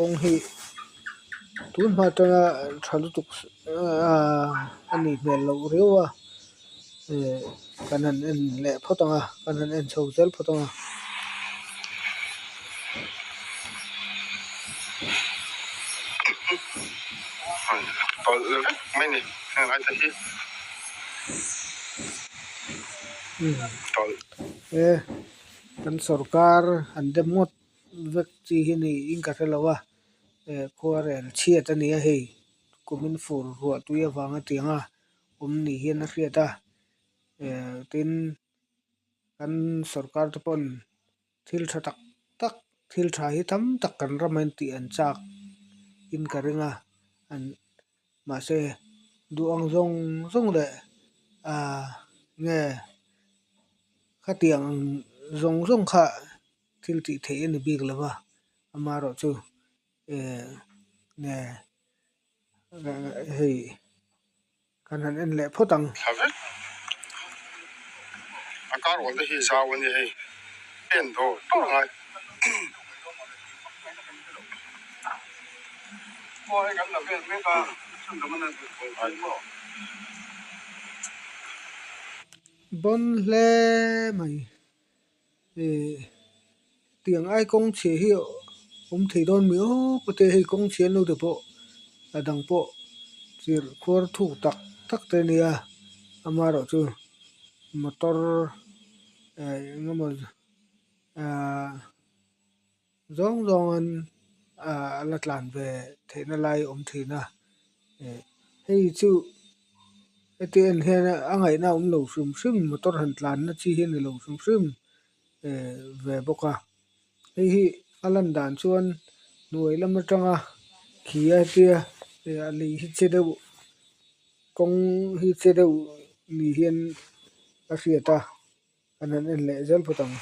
kawng hi tun hma atanga tha lutuk ahh a nih hmel loh riau a eh kan han en leh phawt ang a kan han en chho zel phawt ang a. E kan sorkar an dem ngawt vek chi hi ni in ka hre lo a eh khuarel chhiat a ni a hei kumin fur ruah tui avanga tiang a awm ni hian a hriat a eh tin kan sorkar te pawn thil tha tak tak thil tha hi tam tak kan ram ah hian tih an chak in ka ring a an mahse duh ang zawng zawng leh ah nge khatiang ang zawng zawng kha thil tih theih a ni bik lo va amaherawhchu eh nge hei. Kan han en leh phawt ang. Thla vek. A kar awl te hi zau a ni hei. En dawr dawr ngai. Bawn hle mai. Ih tiang ai kawng chhia hi awm thei dawn mi awp a te hei kawng chhia an lo ti pawh a dang pawh chirh khuar thuk tak tak te a nia amaherawh chu motor eh eng emaw ahh zawng zawng ah a la tlan ve theihna lai a awm thin a eh hei chu heti en hian a ngaihna a awm lo hrim hrim motor han tlanna chi hi a ni lo hrim hrim eh ve bawk a hei hi a lan dan chuan hnuai lam atanga khi a tia eh a lei hi che deuh kawng hi che deuh ni hian a hriat a. An han en leh zel phawt ang.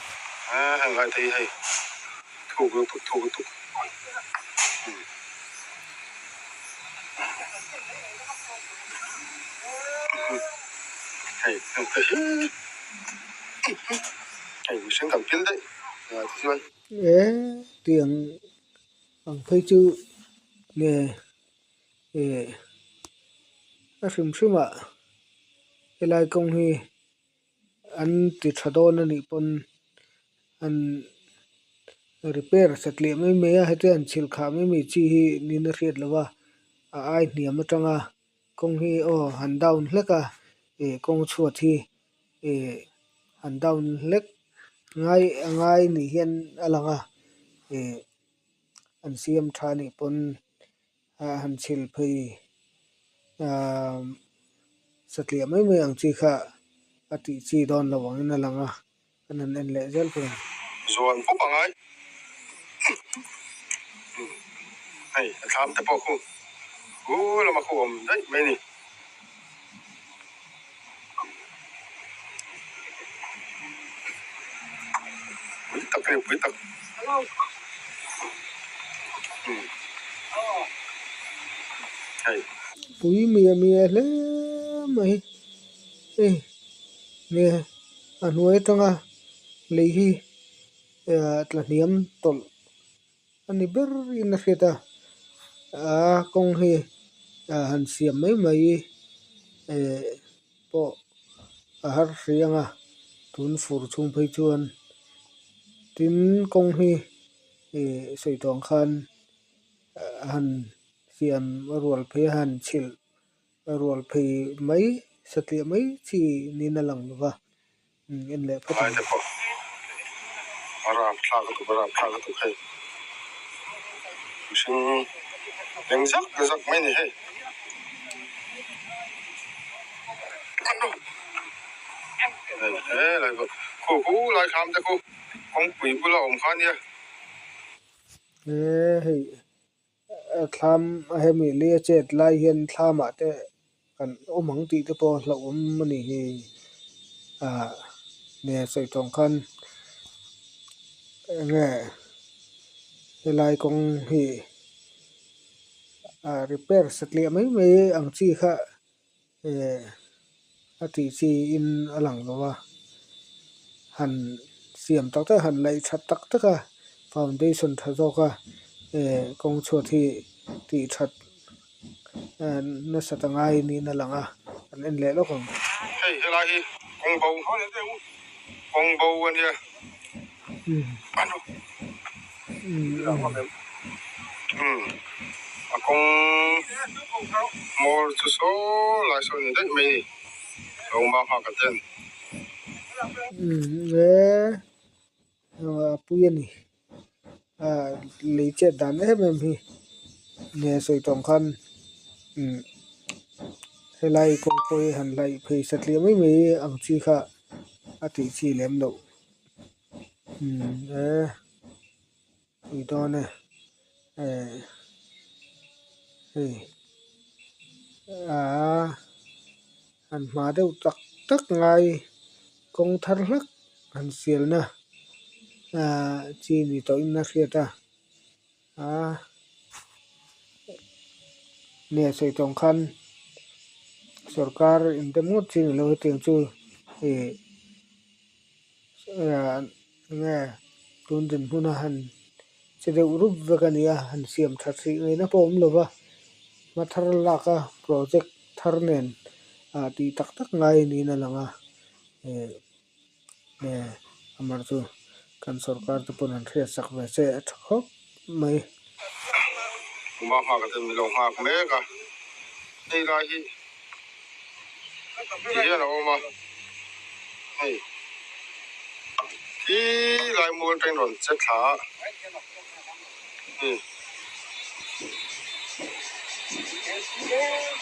A han ngai thei hei thuk lutuk thuk lutuk. Hei heng te hi hei mihring kan pil daih ngai te chuan. E tiang ang phei chu nge e a hrim hrim ah helai kawng hi. An ti tha dawn a nih pawn an repair satliah mai mai a heti an chhilh khah mai mai chi hi niin a hriat loh a a ai hniam atanga kawng hi aw han down hlek a ih kawng chhuat hi ih han down hlek ngai a ngai ni hian a lang a ih an siam tha a nih pawn. Ah han chhil phei ah satliah mai mai ang chi kha a tih chi dawn lo angin a lang a kan han en leh zel phawt ang. Zuan pawp a ngai hei a thlam te pawh khu hu lama khu awm daih mai a ni. Pui tak a ni pui tak. Hei. Pui mia mia hle mai hei nge a hnuai atanga lei hi tla hniam tawlh a ni ber in a hriat a aa kawng hi han siam mai mai eh pawh a har hrih ang a tun fur chhung phei chuan tin kawng hi ih sawi tawh ang khan han siam a rual phei a han chhilh a rual phei mai satliah mai chi niin a lang lo va. En leh phawt ang. Ngaite pawh a rapthlak lutuk a rapthlak lutuk hei mihring eng zak zak mai ni hei. Hei helai pawh khu khu lai thlam te khu kawngpui bula awm kha ania. He hei thlam hemi lei a chet lai hian thlamah te kan awm ang tih te pawh a hlauhawm a ni hi ah nge sawi tawng khan enge helai kawng hi ah repair satliah mai mai ang chi kha eh a tih chi in a lang lo a han siam tak tak han laih that tak tak a foundation tha zawk a. Eh kawng chhuat hi tih that eh nasat a ngai niin a lang a kan en leh lawk ang. Hei helai hi kawng bo kawng bo a nia umm a kawng hmawr chu saw lai saw ni daih mai a ni lo hma nghak a ten. Umm eh a pui a ni. Ahh lei chet dan em em hi nge sawi tawng khan umm helai kawngpui han laih phei satliah mai mai ang chi kha a tih chi lem loh umm eh pui dawn e eh hei ahh han hma deuh tak tak ngai kawng thar hlak han sialna ahh chi ni tawhin a hriat a ahh nge sawi tawng khan sorkar in dem ngawt chi ni lo hetiang chu ih ahh nge tun dinhmun a han che deuh rup vek a ni a han siam that hrih ngaihna pawh a awm lo va hma thar lak a project thar nen ah tih tak tak ngai niin a lang a eh eh amah chu kan sorkar te pawn an hriat sak ve che a tha khawp mai. Hma nghak a ten min lo nghak mek a hei lai hi ti hian a awm a hei khi lai mual atangin rawn che thla a hei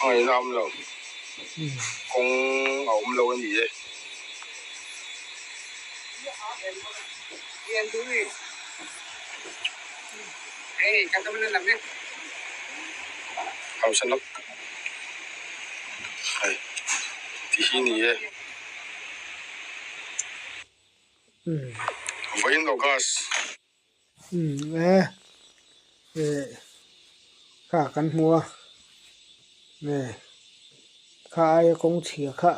a ngaihna a awm lo kawng a awm lo a ni e. Hei ti hi ni e. Vawiin August. Umm e eh kha kan hmu a nge kha aia kawng chhia kha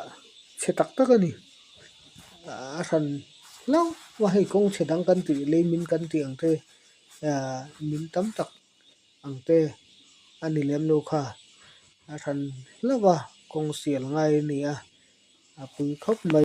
chhe tak tak a ni a hran hlauh a hei kawng chhe dang kan tih lei min kan tih ang te ah min tam tak ang te a ni lem lo kha a hran hlauh a kawng sial ngai a ni a a pui khawp mai.